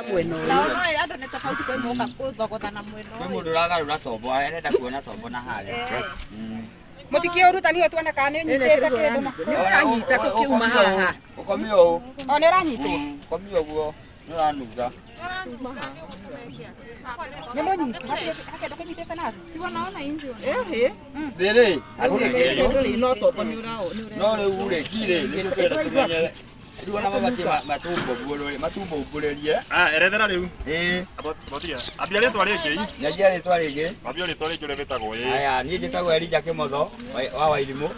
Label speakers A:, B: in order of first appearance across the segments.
A: Mwena ũyũ.
B: Nao no andũ nĩ tofauti kwĩ moka kũthogothana mwena
C: Kwĩ
B: ũyũ.
C: mũndũ ũragarũra tombo arenda kuona tombo na harĩa.
D: Mũtikĩũrutani ũyũ tuone kana nĩ ũnyitĩte kĩndũ na
A: Nĩ ũranyita tũkiuma haha.
C: Ũkomio ũũ.
D: O nĩ ũranyitwo.
C: Ũkomio ũguo nĩ ũranunga.
D: Nĩ mũnyitu. Hakĩndũ kĩnyitĩte na thĩ.
B: Si wanaona inzi wana.
A: Ĩhĩ.
C: Thĩ rĩ, hatirĩ kĩndũ.
A: Ndũrĩ no tombo nĩ ũra nĩ
C: No rĩu rĩ, ngirĩ nĩguo tũrenda tũmenye. Rĩu ona mabatiĩ matumbo ũguo rĩ, matumbo umbũrĩrie.
E: Ah, erethera rĩu.
C: Ĩĩ,
E: Abotia. Ambia rĩtwa rĩngĩ.
C: nyanjia rĩtwa rĩngĩ.
E: Ambia rĩtwa rĩngĩ ũrĩa wĩtagwo ĩĩ.
C: Aya, niĩ njĩtagwo Elijah Kĩmotho wa Wairimũ.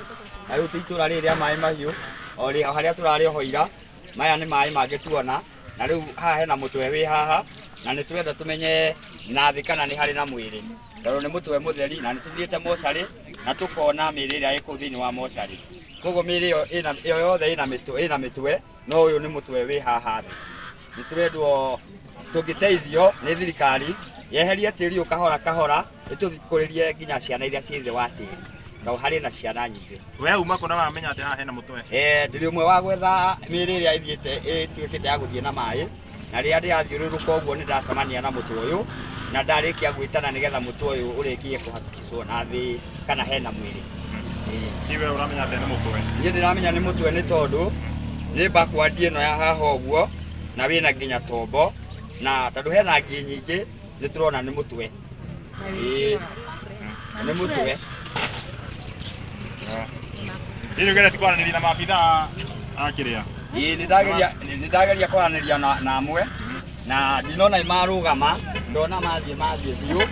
C: Na rĩu twĩ itũũra rĩrĩ rĩa maĩ mahiũ, o rĩ harĩa tũrarĩ oho ira, maya nĩ maĩ mangĩ tuona. Na rĩu haha hena mũtwe wĩ haha, na nĩ tũrenda tũmenye na thĩ kana nĩ harĩ na mwĩrĩ. Tondũ nĩ mũtwe mũtheri na nĩ tũthiĩte mocarĩ na tũkona mĩĩrĩ ĩrĩa ĩ kũu thĩinĩ wa mocarĩ. Koguo mĩĩrĩ ĩyo ĩna ĩyo yothe ĩna mĩtwe ĩna mĩtwe, no ũyũ nĩ mũtwe wĩ haha thĩ. Nĩ tũrendwo tũngĩteithio nĩ thirikari yeherie tĩri ũyũ kahora kahora ĩtũthikũrĩrie nginya ciana iria ciĩ thĩ wa tĩri tondũ harĩ na ciana nyingĩ.
E: We uma kũ na wamenya atĩ haha hena mũtwe?
C: Ndĩrĩ ũmwe wa gwetha mĩĩrĩ ĩrĩa ĩthiĩte ĩtuĩkĩte ya gũthiĩ na maĩ na rĩrĩa ndĩrathiũrũrũka ũguo nĩ ndacemania na mũtwe ũyũ na ndarĩkia gwĩtana nĩgetha mũtwe ũyũ ũrĩkie kũhakikicwo na thĩ kana hena mwĩrĩ.
E: Hihi we ũramenya atĩ nĩ mũtwe?
C: Niĩ ndĩramenya nĩ mũtwe nĩ tondũ nĩ backward ĩno ya haha ũguo na wĩna nginya tombo na tondũ hena ngi nyingĩ nĩ tũrona nĩ mũtwe. Ĩĩ, nĩ mũtwe.
E: Hihi ũgeretie kwaranĩria na maabithaa a kĩrĩa?
C: Ĩĩ, nĩ ndageria kwaranĩria na amwe na ndinona marũgama ndona mathiĩ mathiĩ biũ.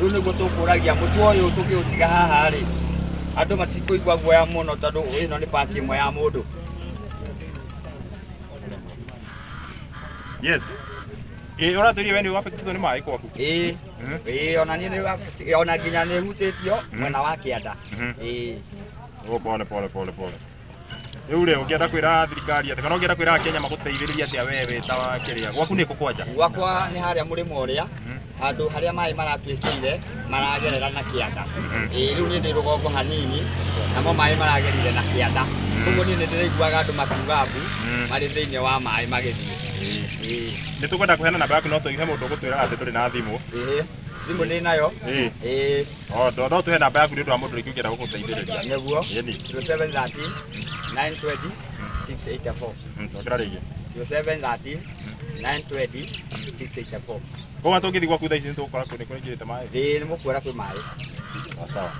C: Rĩu nĩguo tũkũragia mũtwe ũyũ tũngĩũtiga haha rĩ, andũ matikũigua guoya mũno tondũ ĩno nĩ part ĩmwe ya mũndũ.
E: Yes. Ĩĩ, ũratwĩrire we nĩ wabĩtĩtwo nĩ maĩ gwaku?
C: Ĩĩ, ĩĩ, ona niĩ ona nginya nĩ hutĩtio mwena wa kĩanda. Ĩĩ.
E: Oh, pole pole pole pole. Rĩu rĩ, ũngĩenda kwĩra thirikari atĩa kana ũngĩenda kwĩra Akenya magũteithĩrĩrie atĩa we wĩ ta wa kĩrĩa? Gwaku nĩ kũ kwanja?
C: Gwakwa nĩ harĩa mũrĩmo ũrĩa handũ harĩa maĩ maratuĩkĩire maragerera na kĩanda. Ĩĩ, rĩu niĩ ndĩ rũgongo hanini namo maĩ maragerire na kĩanda. Koguo niĩ nĩ ndĩraiguaga andũ makiuga mbu marĩ thĩinĩ wa maĩ magĩthiĩ. Ĩĩ.
E: Nĩ tũkwenda kũheana namba yaku no tũihe mũndũ ũgũtwĩraga atĩ ndũrĩ na thimũ.
C: Ĩĩ, thimũ ndĩ nayo.
E: Ĩĩ.
C: Ĩĩ.
E: Oh, no tũhe namba yaku nĩ ũndũ wa mũndũ rĩngĩ ũngĩenda gũgũteithĩrĩria.
C: Nĩguo.
E: Ĩni.
C: 0713 920 684.
E: Cokera rĩngĩ.
C: 0713 920 684.
E: Koguo tũngĩthiĩ gwaku thaa ici nĩ tũgũkora kũ nĩ kũingĩrĩte maĩ?
C: Ĩĩ, nĩ mũkuona kwĩ maĩ.
E: Ah, sawa.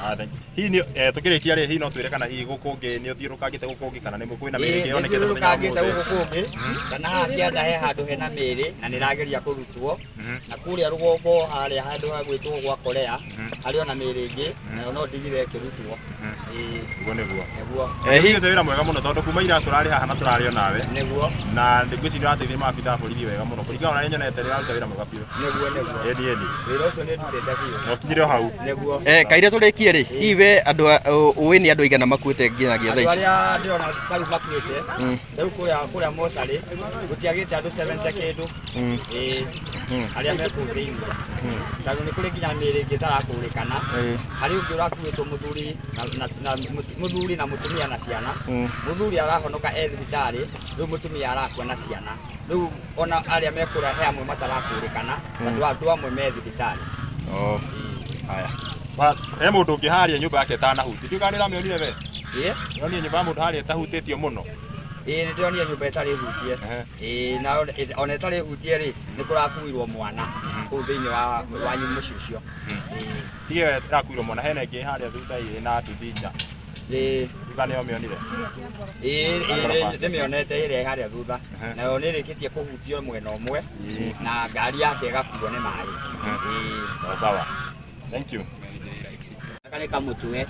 E: Ah, thank you. Hihi nĩ tũkĩrĩkia rĩ, hihi no twĩre kana hihi gũkũ ũngĩ nĩ ũthiũrũkangĩte gũkũ ũngĩ kana nĩ kwĩna mĩĩrĩ ĩngĩ yonekete mũthenya wa
C: Nĩthiũrũrũkangĩte
E: ũmũthĩ?
C: gũkũ kũngĩ kana haha kĩanda he handũ hena mĩĩrĩ na nĩrageria kũrutwo na kũrĩa rũgongo harĩa handũ hagwĩtwo gwa Korea harĩ ona mĩĩrĩ ĩngĩ nayo no ndigire ĩkĩrutwo. Ĩĩ.
E: Nĩguo nĩguo.
C: Nĩguo.
E: Ũrutĩte wĩra mwega mũno tondũ kuma ira tũrarĩ haha na tũrarĩ o nawe.
C: Nĩguo.
E: Na ngwĩciria ũrateithia maabithaa a borithi wega mũno kũringana na ũrĩa nyonete nĩ ũraruta wĩra mwega biũ.
C: Nĩguo nĩguo.
E: Ĩni ĩni.
C: Wĩra ũcio nĩ ndutĩte biũ.
E: Na ũkinyire o hau.
C: Nĩguo.
F: Kaire tũrĩkie rĩ, hihi we andũ ũĩ nĩ andũ aigana makuĩte nginyagia thaa
C: Andũ
F: ici?
C: arĩa ndĩrona ta rĩu makuĩte, ta rĩu kũrĩa mocarĩ gũtiagĩte andũ 70 kĩndũ. Ĩĩ, arĩa me kũu thĩinĩ. Tondũ nĩ kũrĩ nginya mĩĩrĩ ĩngĩ ĩtarakũrĩkana. Harĩ ũngĩ ũrakuĩtwo mũthuri na mũthuri na mũtumia na ciana. Mũthuri arahonoka e thibitarĩ, rĩu mũtumia arakua na ciana. Rĩu ona arĩa me kũrĩa he amwe matarakũrĩkana, tondũ andũ amwe me thibitarĩ.
F: Oh. Haya.
E: He mũndũ ũngĩ harĩa nyũmba yake ĩtanahutio. Ndiũĩ kana nĩ ũramĩonire we?
C: Ĩĩ.
E: Ũronire nyũmba ya mũndũ harĩa ĩtahutĩtio mũno?
C: Ĩĩ, nĩ ndĩronire nyũmba ĩtarĩ hutie. Ĩĩ, na ona ĩtarĩ hutie rĩ, nĩ kũrakuirwo mwana kũu thĩinĩ wa mũciĩ ũcio.
E: Tiga ĩyo ĩrakuirwo mwana, hena ĩngĩ harĩa thutha ĩna nduthi nja.
C: Ĩĩ.
E: Thutha nĩyo ũmĩonire?
C: Ĩĩ, ĩĩ, ndĩmĩonete ĩrĩa ĩ harĩa thutha. Nayo nĩ ĩrĩkĩtie kũhutio mwena ũmwe na ngari yake ĩgakuo nĩ maĩ. Ĩĩ.
E: Sawa sawa. Thank you.
C: Gaka nĩ kamũtwe.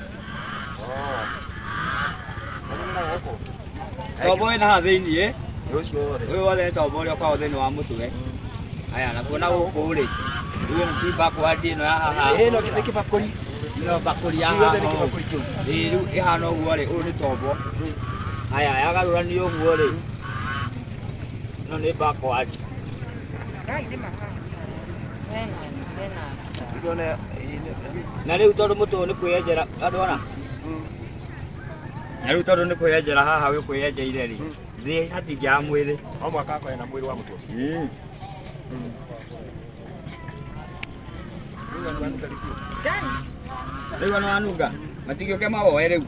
C: Tombo wĩna haha thĩiniĩ. Ũyũ wothe nĩ tombo ũrĩa ũkoragwo thĩinĩ wa mũtwe. Haya, na kuona gũkũ rĩ, rĩu ĩno ti backward ĩno ya haha.
G: Ĩno nĩ kĩbakũri.
C: Ĩno bakũri ya
G: Ĩyo yothe nĩ
C: haha.
G: kĩbakũri kĩu.
C: Ĩĩ, rĩu ĩhana ũguo rĩ, ũyũ nĩ tombo. Haya, yagarũranio ũguo rĩ, ĩno nĩ backward. Na rĩu tondũ mũtwe ũyũ nĩ kwĩyenjera, andũ ona? Na rĩu tondũ nĩ kwĩyenjera haha wĩ kwĩyenjeire rĩ, Thĩ hatingĩaga mwĩrĩ.
E: No mũhaka akorwo ena mwĩrĩ wa mũtu ũcio.
C: Rĩu ona wanunga matigĩũke mawoe rĩu.